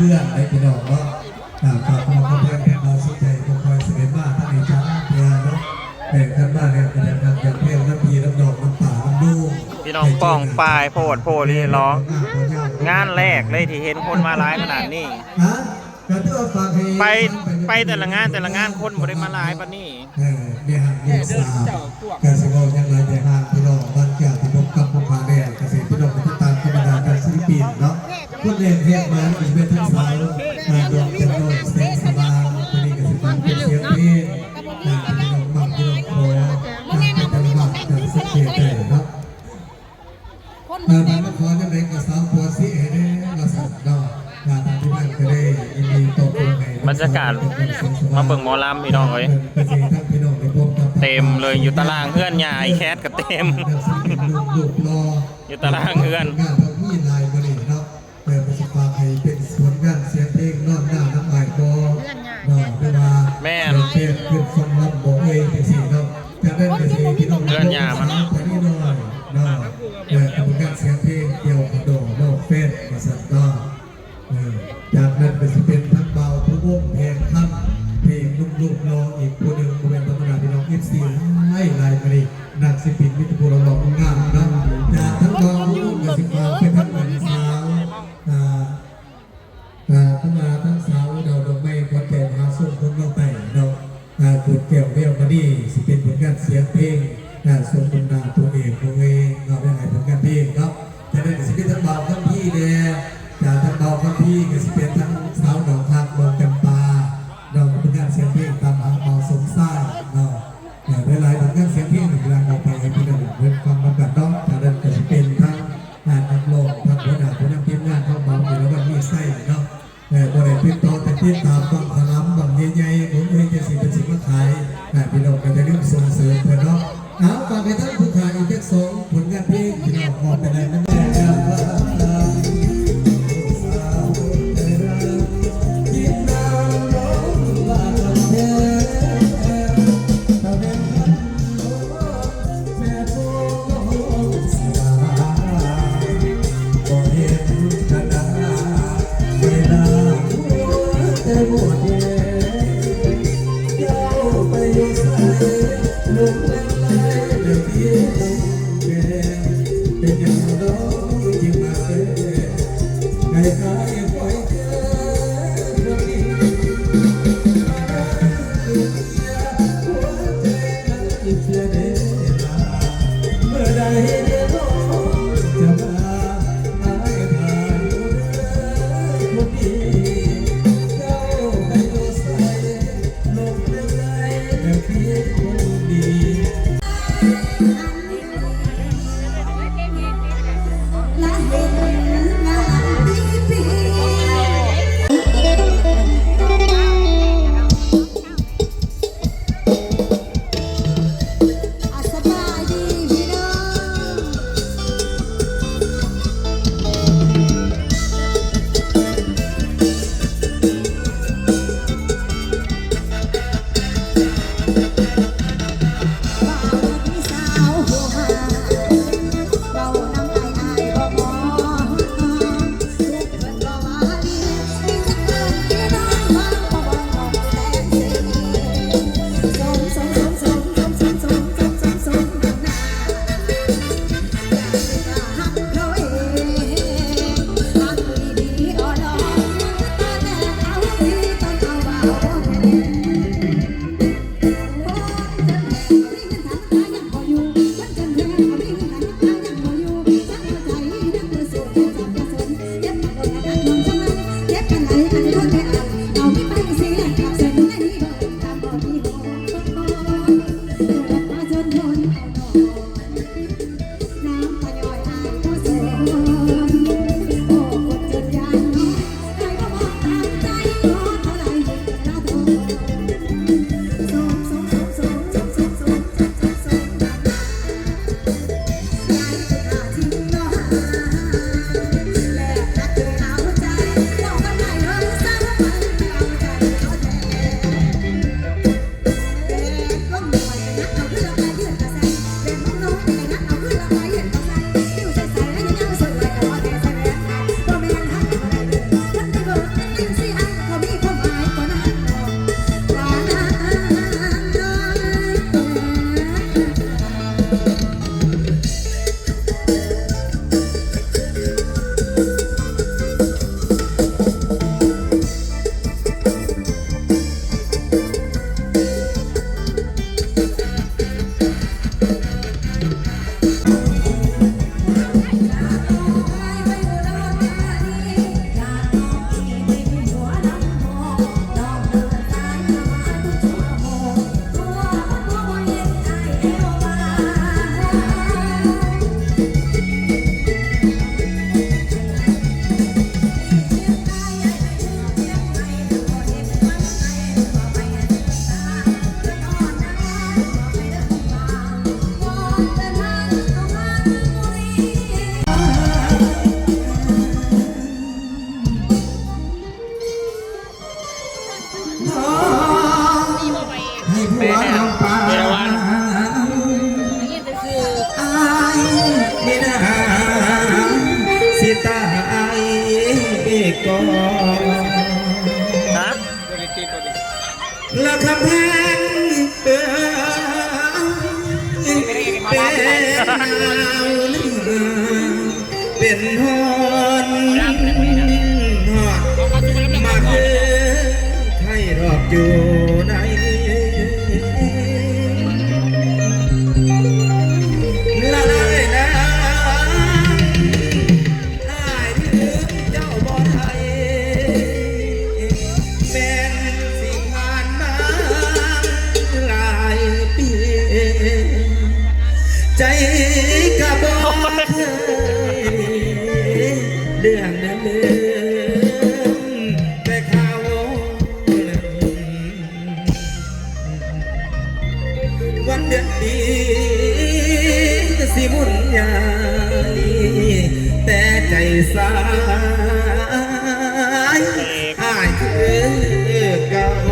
ເພື່ອນໄດ້ພີ່ນ້ອງເນາະ ອ່າ ຝາກຄວາມຮັກແພງແຕ່ເຮົາສຸດໃຈບໍ່ຄ່ອຍສະເດັດມາທາງນີ້ຈັກເທື່ອເນາະ ແຕ່ຄັນມາແລ້ວກໍຢາກຮັກຢາກແພງນຳພີ່ນຳນ້ອງນຳປ້ານຳລຸງ ພີ່ນ້ອງປ້ອງປາຍໂພດໂພດອີ່ຫຼີເນາະ ງານແລກເລີຍທີ່ເຫັນຄົນມາຫຼາຍຂະໜາດນີ້ ຮະ ກໍຖືວ່າຝາກໃຫ້ ໄປ ໄປແຕ່ລະງານແຕ່ລະງານຄົນບໍ່ໄດ້ມາຫຼາຍປານນີ້. ເອີ ແມ່ຮັກລູກສາວ ກະຊິເວົ້າຫຍັງຫຼາຍແຕ່ຫາກພີ່ນ້ອງ ຫຼັງຈາກທີ່ພົບກັບຜູ້ຂ້າແລ້ວ ກະຊິໃຫ້ພີ່ນ້ອງໄດ້ຕິດຕາມບັນດານັກສິລະປິນເນາະ ຄົນແລກແຮກມາກະຊິແມ່ນທັງສາວ ອ່າ ດອກຈັນນ້ອຍ ແສງສະຫວ່າງ ຜູ້ນີ້ກະຊິຟັງເປັນສຽງເພງ ອ່າ ທີ່ນ້ອງມັກ ທີ່ນ້ອງຂໍ ອ່າ ເປັນອັລບັ້ມ ກະສັງເກດໄດ້ເນາະ. ເອີ ມາຂໍຈັ່ງໃດກໍສາວຂົວຊິໃຫ້ແດ່ວ່າຊັ້ນເນາະ ອ່າ ທາງທີມງານກໍໄດ້ຍິນດີຕອບຮັບໃຫ້ ບັນຍາກາດມາເບິ່ງໝໍລຳພີ່ນ້ອງເອີຍ ເຕັມເລີຍ ຢູ່ຕາລາງເຮືອນຍ່າ ອີແຄດກໍເຕັມ ອ່າ ນັກສິລະປິນໜຸ່ມຮູບຫຼໍ່ ຢູ່ຕາລາງເຮືອນ ງານເຮົາມີຫຼາຍມື້ນີ້ເນາະ ແຕ່ກໍຊິຝາກໃຫ້ເປັນຜົນງານສຽງເພງນອນໜ້ານຳອ້າຍບໍ່ເນາະ ຫຼືວ່າ ແມ່ນ ເອີ ເປັນ ເປັນຟັງລຳບໍ່ເອີຍ ຈັ່ງຊີ້ເນາະ ຈາກນັ້ນກໍຊິໃຫ້ພີ່ນ້ອງ ເຮືອນຍ່າມັນ ສາວຕາໜ້ອຍເນາະ ເອີ ກັບຜົນງານສຽງເພງກ່ຽວຂະດໍ້ເນາະ ແຟນວ່າຊັ້ນເນາະ ເອີ ຈາກນັ້ນກໍຊິເປັນທັງບ່າວພູວົງ ແພງຄຳ ເພງໜຸ່ມຮູບຫຼໍ່ອີກຜູ້ໜຶ່ງ ບໍ່ແມ່ນທຳມະດາພີ່ນ້ອງ ເອັຟຊີ ຫຼາຍໆ ມື້ນີ້ ນັກສິລະປິນມີແຕ່ຜູ້ຫຼໍ່ໆ ງາມໆ ເນາະ ຈາກທັງບ່າວພູວົງກໍຊິຝາກໄປທັງອັນສາວ ອ່າ ອ່າ ທັງ ອ່າ ທັງສາວດາວດອກໄມ້ ຂວັນໃຈມະຫາຊົນຄົນເມືອງໃຕ້ເນາະ ອ່າ ໂກດແກ້ວ ແວວມະນີ ຊິເປັນຜົນງານສຽງເພງ ອ່າ ສົມນ້ຳໜ້າຕົວເອງຂອງເອງເນາະ ຫຼາຍໆຜົນງານເພງເນາະ ຈາກນັ້ນກໍຊິເປັນທັງບ່າວຄຳພີແດ່ ຈາກທັງບ່າວຄຳພີກໍຊິເປັນທັງສາວໜອງຮັກ ນ້ອງຈຳປາເນາະ ຜົນງານສຽງເພງຕາມຫາບ່າວສົມຊາຍເນາະ ອ່າ ຫຼາຍໆຜົນງານສຽງເພງທີ່ລັງອອກໄປໃຫ້ພີ່ນ້ອງເພິ່ນຟັງນຳກັນເນາະ ຈາກນັ້ນກໍຊິເປັນທັງ ອ່າ ນັກຮ້ອງ ທັງຫົວໜ້າຜູ້ນຳທີມງານຂອງບ່າວ ເອລາວັນ ມີໄຊເນາະ ເອີ ບໍ່ໄດ້ຕິດຕໍ່ ແຕ່ຕິດຕາມບັ້ງຂະຫຼາມບັ້ງໃຫຍ່ໆ ເບິ່ງເອີຍ ຈັ່ງຊີ້ເພິ່ນຊິມາຂາຍ ອ່າ ພີ່ນ້ອງກໍຢ່າລືມສົ່ງເສີມເພິ່ນເນາະ ເອົາ ຝາກໃຫ້ທັງຜູ້ຂ້າອີກຈັກສອງຜົນງານເພງ ພີ່ນ້ອງ ມອບໄປໃນນາມແມ່ ເອລາວັນ ໄດ້ຍິນແຕ່ຊື່ ອ້າຍ ມີນາງ ຊິຕາຍກ່ອນ ຮະ ລະຄຳແພງເອີຍ ເປັນໜາວເໜືອ ເປັນຮ້ອນຮອດ ມາຄືໄຂ້ດອກຢູ່ໃນ ລະເອີຍນາງ ອ້າຍລືມເຈົ້າບໍ່ໄດ້ ແມ່ນຊິຜ່ານມາຫຼາຍປີ ໃຈກະບໍ່ເຄີຍລືມເລື່ອງເດີມ ແຕ່ຄາວ ວັນເດືອນປີຊິໝຸນຍ້າຍ ແຕ່ໃຈສາຍອ້າຍຄືເກົ່າ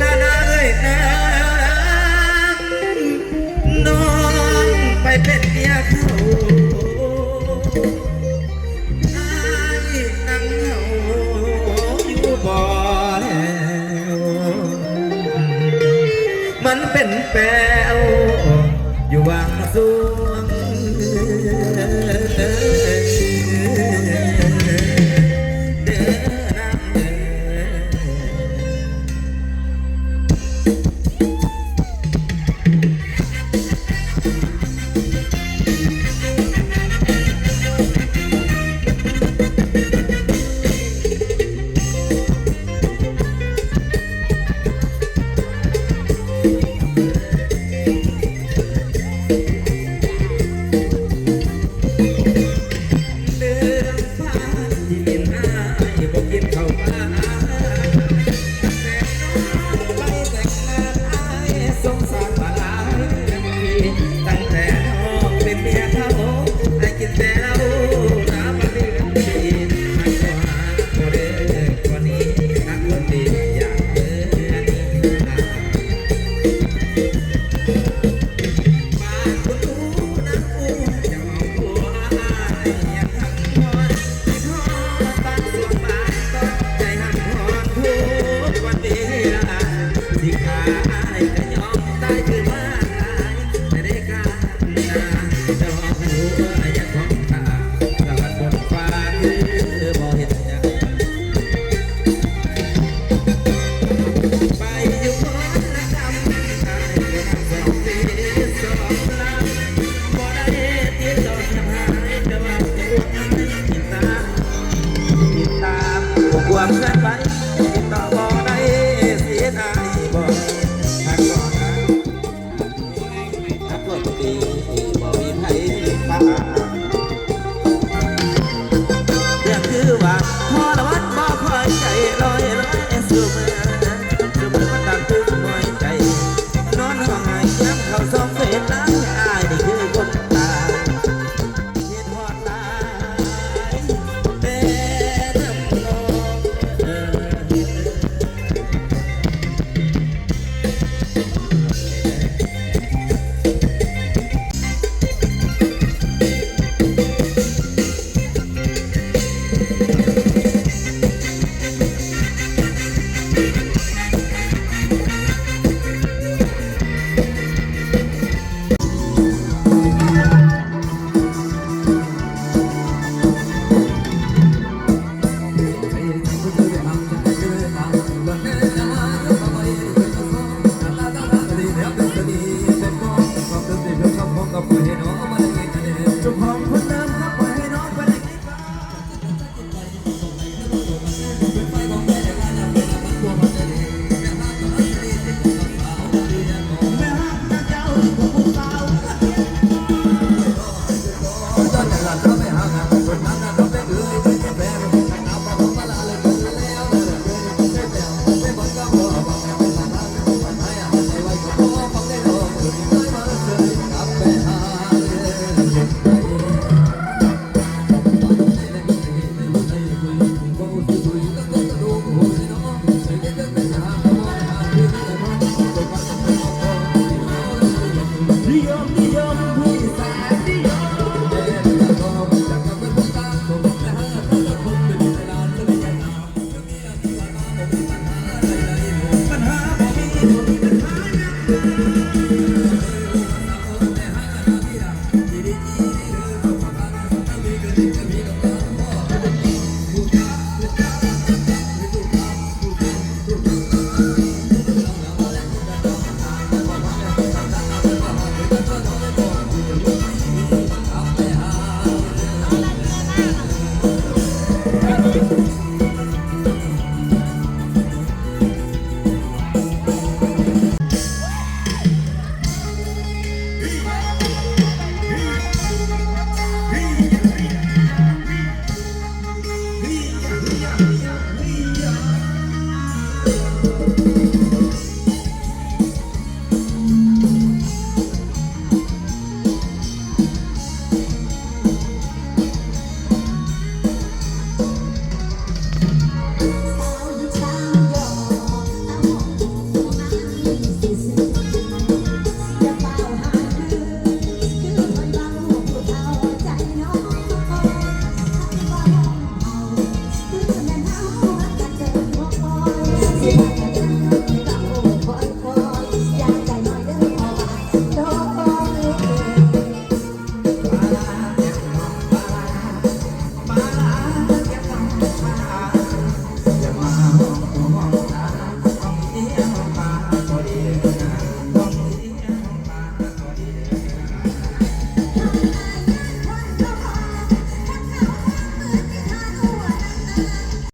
ລະນາເອີຍນາ ນ້ອງໄປເປັນເມຍເຂົາ ອ້າຍນັ່ງເຫົາຢູ່ບໍ່ແລ້ວ ມັນເປັນແປວ